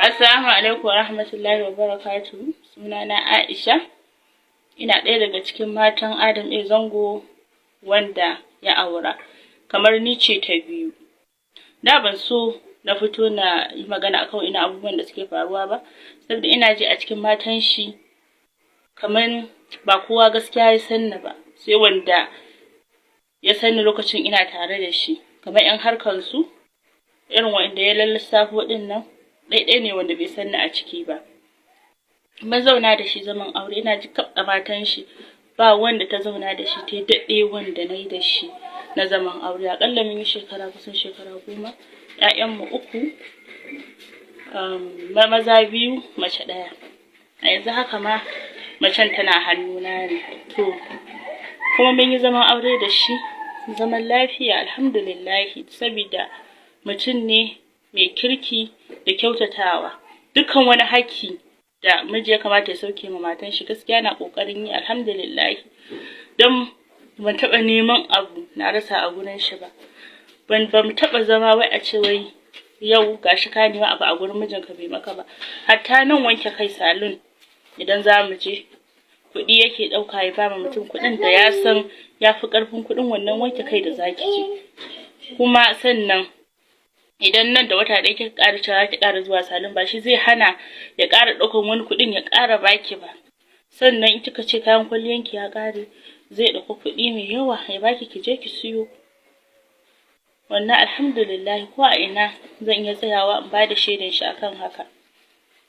Assalamu alaikum wa rahmatullahi wa barakatuhu. Sunana Aisha. Ina ɗaya daga cikin matan Adam A. Zango wanda ya aura. Kamar ni ce ta biyu. Da ban so na fito na yi magana akan ina abubuwan da suke faruwa ba, saboda ina ji a cikin matan shi kaman ba kowa gaskiya ya san ni ba, sai wanda ya san ni lokacin ina tare da shi, kamar 'yan harkan su, irin wanda ya lissafo ɗin nan, ɗaiɗai ne wanda bai san ni a ciki ba. Mun zauna da shi zaman aure, ina ji kaf a matan shi ba wanda ta zauna da shi ta daɗe wanda na yi da shi na zaman aure. Aƙalla mun yi shekara, kusan shekara 10, ƴaƴanmu uku, maza biyu, mace ɗaya. A yanzu haka ma macen tana hannuna ne. To, kuma mun yi zaman aure da shi, zaman lafiya, alhamdulillahi, sabida mutum ne mai kirki da kyautatawa. Dukkan wani hakki da miji ya kamata ya sauke ma matan shi, gaskiya yana ƙoƙarin yi, alhamdulillahi, don ban taɓa neman abu na rasa a gurin shi ba. Bamu taɓa zama wai a ce wai yau gashi ka nemi abu a gurin mijinka bai maka ba. Hatta nan wanke kai, salon, idan zamu je, kuɗi yake ɗauka ya bama mutum, kuɗin da ya san ya fi ƙarfin kuɗin wannan wanke kai da zaki je. Kuma sannan idan nan da wata ɗaya kika ƙara cewa zaki ƙara zuwa salon, ba shi zai hana ya ƙara ɗaukan wani kuɗin ya ƙara baki ba. Sannan in kika ce kayan kwalliyan ki ya ƙare, zai ɗauki kuɗi mai yawa ya baki ki je ki siyo. Wannan alhamdulillahi, ko a ina zan iya tsayawa in bada shaidan shi akan haka.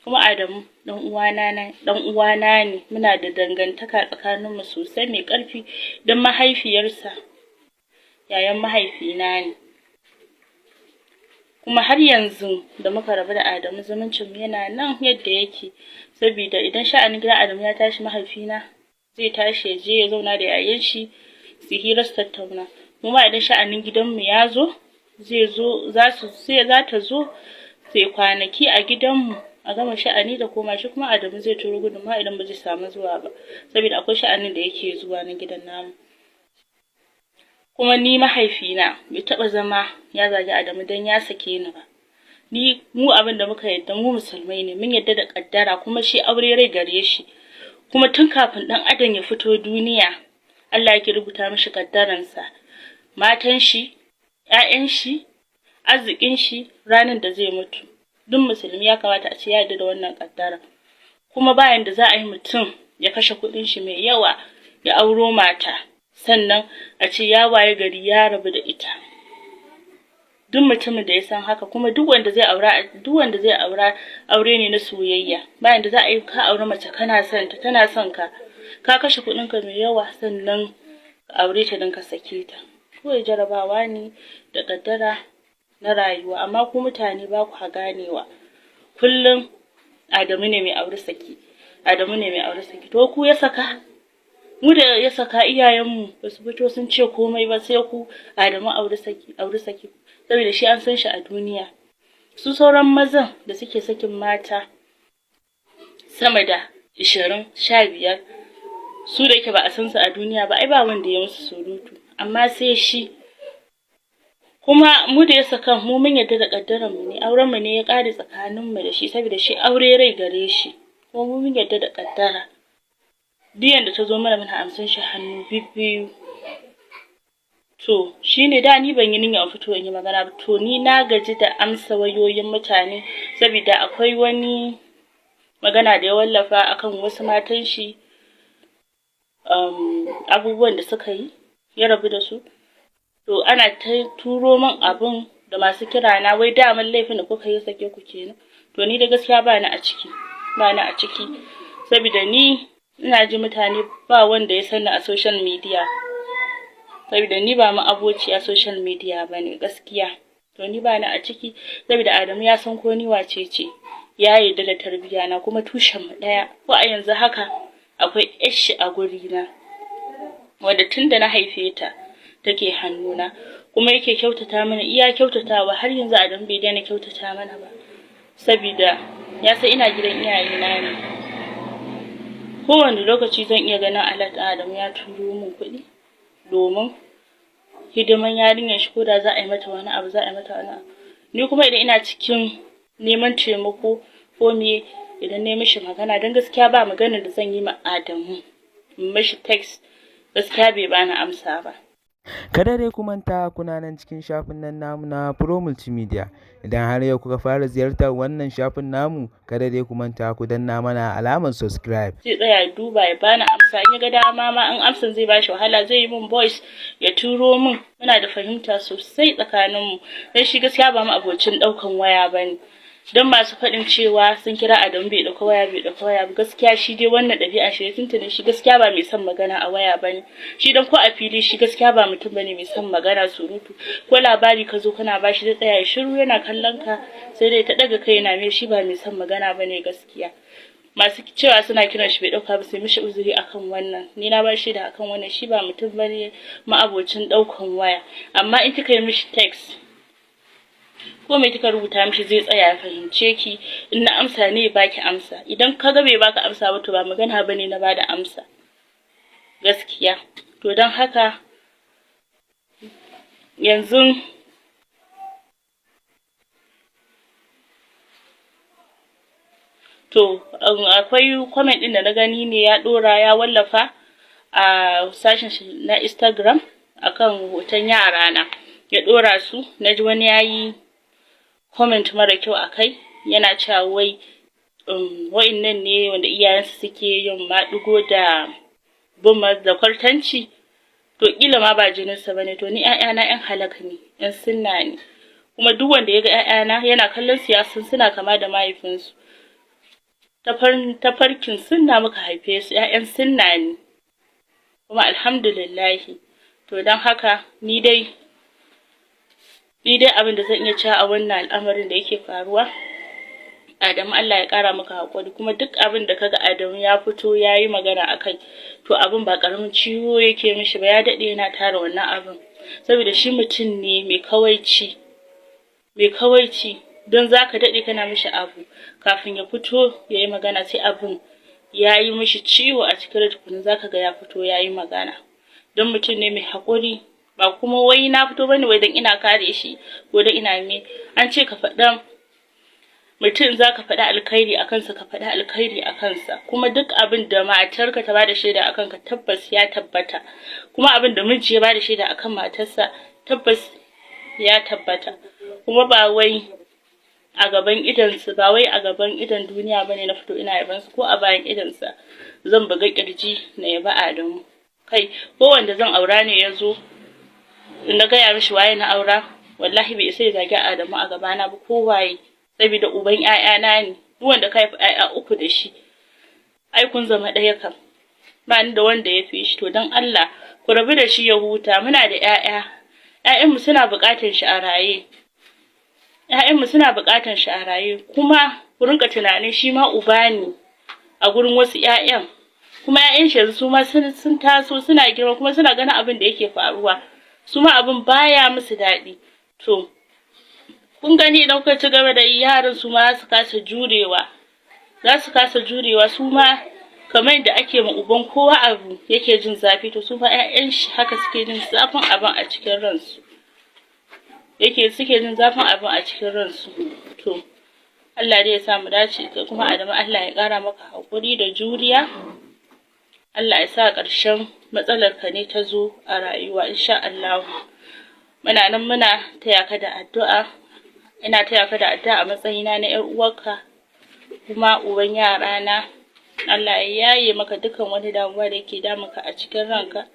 Kuma Adamu ɗan uwana na, ɗan uwana ne, muna da dangantaka tsakanin mu sosai mai ƙarfi, don mahaifiyarsa yayan mahaifina ne. Kuma har yanzu da muka rabu da Adamu, zumuncin mu yana nan yadda yake, sabida idan sha'anin gidan Adamu ya tashi, mahaifina zai tashi ya je ya zauna da yayan shi su hira, su tattauna. Muma idan sha'anin gidan mu ya zo, zai zo, zasu sai zata zo tai kwanaki a gidan mu, a gama sha'ani da koma. Shi kuma Adamu zai turo gudunmawa idan ba zai samu zuwa ba, saboda akwai sha'anin da yake zuwa na gidan namu. Kuma ni mahaifina bai taɓa zama ya zagi Adamu dan ya sake ni ba. Ni mu abin da muka yadda, mu musulmai ne, mun yadda da ƙaddara. Kuma shi aure rai gare shi, kuma tun kafin ɗan adam ya fito duniya Allah yake rubuta mishi ƙaddaransa, matan shi, ƴaƴan shi, arzikin shi, ranar da zai mutu. Duk musulmi ya kamata a ce ya yarda da wannan ƙaddara. Kuma ba yanda za a yi mutum ya kashe kuɗin shi mai yawa ya auro mata, sannan a ce ya wayi gari ya rabu da ita. Duk mutumin da ya san haka, kuma duk wanda zai aura, duk wanda zai aura, aure ne na soyayya. Ba yanda za a yi ka auri mace kana son ta, tana son ka, ka kashe kuɗin ka mai yawa, sannan ka aure ta don ka sake ta. Kawai jarabawa ne da ƙaddara na rayuwa, amma ku mutane ba kwa ganewa. Kullum Adamu ne mai auri saki, Adamu ne mai auri saki. To, ku ya saka? Mu da ya saka, iyayenmu ba su fito sun ce komai ba, sai ku. Adamu auri saki, auri saki, saboda shi an san shi a duniya. Su sauran mazan da suke sakin mata sama da 20, 15, su da yake ba a san su a duniya ba, ai ba wanda ya musu surutu, amma sai shi. Kuma mu da ya saka, mu mun yarda da ƙaddaran mu ne, auren mu ne ya ƙare tsakanin mu da shi, saboda shi aure rai gare shi. Kuma mu mun yarda da ƙaddara, duk yanda ta zo mana muna amsan shi hannu bibbiyu. To, shine da ni ban yi niyyar in fito in yi magana ba. To, ni na gaji da amsa wayoyin mutane, saboda akwai wani magana da ya wallafa akan wasu matan shi, abubuwan da suka yi ya rabu da su. To, ana ta turo min abun da masu kira na, wai daman laifin da kuka yi sake ku kenan. To, ni da gaskiya ba ni a ciki, ba ni a ciki, saboda ni ina ji mutane ba wanda ya sani a social media, saboda ni ba ma'abociya social media bane gaskiya. To, ni ba ni a ciki, saboda Adamu ya san ko ni wace ce, ya yarda da tarbiyya na, kuma tushen mu ɗaya. Ko a yanzu haka akwai ƴar shi a guri na, wadda tun da na haife ta take hannuna, kuma yake kyautata mana iya kyautatawa. Har yanzu Adamu bai daina kyautata mana ba, saboda ya san ina gidan iyayena ne. Kowane lokaci zan iya ganin alert, Adamu ya turo min kuɗi domin hidiman yarinyar shi, ko da za a yi mata wani abu, za a yi mata wani abu. Ni kuma idan ina cikin neman taimako ko me idan nayi mishi magana, don gaskiya ba maganar da zan yi ma Adamu in mishi text gaskiya bai bani amsa ba. Kada dai ku manta kuna nan cikin shafin nan namu na Pro Multimedia. Idan har yau kuka fara ziyartar wannan shafin namu, kada dai ku manta ku danna mana alamar subscribe. Zai tsaya ya duba ya bani amsa, in ya ga dama ma in amsan zai bashi wahala zai yi min voice ya turo min. Muna da fahimta sosai tsakaninmu, don shi gaskiya ba ma'abocin ɗaukan waya bane. Don masu faɗin cewa sun kira Adamu bai ɗauka waya, bai ɗauka waya ba, gaskiya shi dai wannan ɗabi'a shi tuntuni, shi gaskiya ba mai son magana a waya bane. Shi dan ko a fili shi gaskiya ba mutum bane mai son magana surutu. Ko labari ka zo kana bashi zai tsaya ya shiru yana kallon ka, sai dai ta ɗaga kai yana mai, shi ba mai son magana bane gaskiya. Masu cewa suna kiran shi bai ɗauka ba, sai mishi uzuri akan wannan. Ni na bashi da akan wannan, shi ba mutum bane ma'abocin ɗaukan waya. Amma in kika yi mishi text ko me kika rubuta mishi zai tsaya ya fahimce ki, in na amsa ne ya baki amsa. Idan kaga bai baka amsa ba, to ba magana bane na bada amsa gaskiya. To don haka yanzu to akwai comment ɗin da na gani ne ya ɗora ya wallafa a sashen shi na Instagram akan hoton yara na ya ɗora su. Naji wani yayi comment mara kyau akai, yana cewa wai wa'innan ne wanda iyayensu suke yin maɗigo da bin da kwartanci. To ƙila ma ba jininsa bane. To ni ƴaƴana ƴan halak ne, ƴan sunna ne, kuma duk wanda ya ga ƴaƴana yana kallon su ya san suna kama da mahaifinsu. Tafarkin sunna muka haife su, ƴaƴan sunna ne, kuma alhamdulillahi. To don haka ni dai abin da zan iya cewa a wannan al'amarin da yake faruwa, Adamu Allah ya ƙara maka haƙuri. Kuma duk abin da kaga Adamu ya fito yayi magana akai, to abin ba ƙaramin ciwo yake mishi ba, ya daɗe yana tara wannan abin, saboda shi mutum ne mai kawaici, mai kawaici. Don zaka daɗe kana mishi abu kafin ya fito yayi magana, sai abin yayi mishi ciwo a cikin rai tukuna zaka ga ya fito yayi magana. Don mutum ne mai haƙuri, ba kuma wai na fito bane wai don ina kare shi ko don ina me. An ce ka faɗa mutum, zaka faɗi alkhairi a kansa, ka faɗi alkhairi a kansa. Kuma duk abin da matarka ta bada shaida akan ka tabbas ya tabbata, kuma abin da miji ya bada shaida akan matarsa tabbas ya tabbata. Kuma ba wai a gaban idonsu, ba wai a gaban idon duniya bane na fito ina yaban su, ko a bayan idonsa zan buga ƙirji na yabi Adamu. Kai, ko wanda zan aura ne yazo na gaya mishi waye na aura, wallahi bai isa ya zagi Adamu a gabana ba, ko waye, saboda uban ƴaƴana ne. Duk wanda ka haifi ƴaƴa uku da shi, ai kun zama ɗaya kam, ba ni da wanda ya fi shi. To don Allah ku rabu da shi ya huta. Muna da ƴaƴa, ƴaƴanmu suna buƙatar shi a raye, ƴaƴanmu suna buƙatar shi a raye. Kuma ku rinƙa tunanin shi ma uba ne a gurin wasu ƴaƴan, kuma ƴaƴan shi yanzu su ma sun taso suna girma, kuma suna ganin abin da yake faruwa, su ma abin baya musu daɗi. To kun gani, idan kuka ci gaba da yi, yaran su ma za su kasa jurewa, za su kasa jurewa. Su ma kamar yadda ake ma uban kowa abu yake jin zafi, to su ma ƴaƴan shi haka suke jin zafin abin a cikin ransu, yake suke jin zafin abin a cikin ransu. To Allah dai ya sa mu dace. Kai kuma Adamu Allah ya ƙara maka haƙuri da juriya. Allah ya sa ƙarshen matsalar ka ne ta zo a rayuwa, insha Allahu. Muna nan muna taya ka da addu'a, ina taya ka da addu'a a matsayina na ƴar uwarka kuma uban yarana. Allah ya yaye maka dukkan wani damuwa da yake damunka a cikin ranka.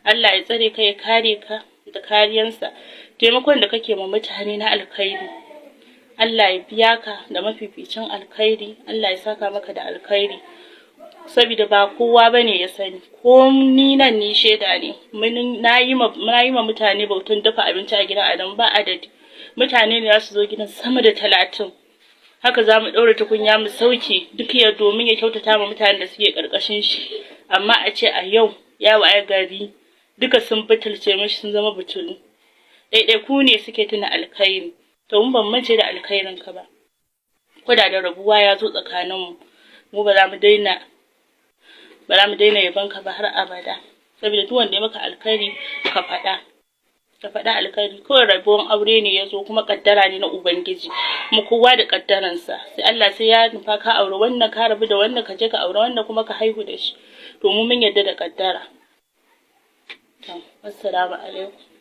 Allah ya tsare ka, ya kare ka da kariyansa. Taimakon da kake ma mutane na alkhairi, Allah ya biya ka da mafificin alkhairi. Allah ya saka maka da alkhairi, saboda ba kowa bane ya sani. Ko ni nan ni shaida ne, nayi ma mutane bautan dafa abinci a gidan Adamu ba adadi. Mutane ne za su zo gidan sama da 30, haka za mu ɗaura tukunya mu sauke duk ya domin ya kyautata ma mutanen da suke ƙarƙashin shi. Amma a ce a yau ya waye gari duka sun butulce mishi, sun zama butulu. Ɗaiɗaiku ne suke tuna alkhairi. To mun ban mance da alkhairin ka ba, ko da rabuwa ya zo tsakaninmu, mu ba za mu daina, ba za mu daina yabon ka ba har abada, saboda duk wanda ya maka alkhairi ka faɗa. Ka faɗi alkhairi. Kawai rabuwan aure ne ya zo, kuma kaddara ne na Ubangiji, kuma kowa da kaddaransa. Sai Allah sai ya nufa ka aure wannan, ka rabu da wannan, ka je ka aure wannan kuma ka haihu da shi. To mu mun yarda da kaddara. To, assalamu alaikum.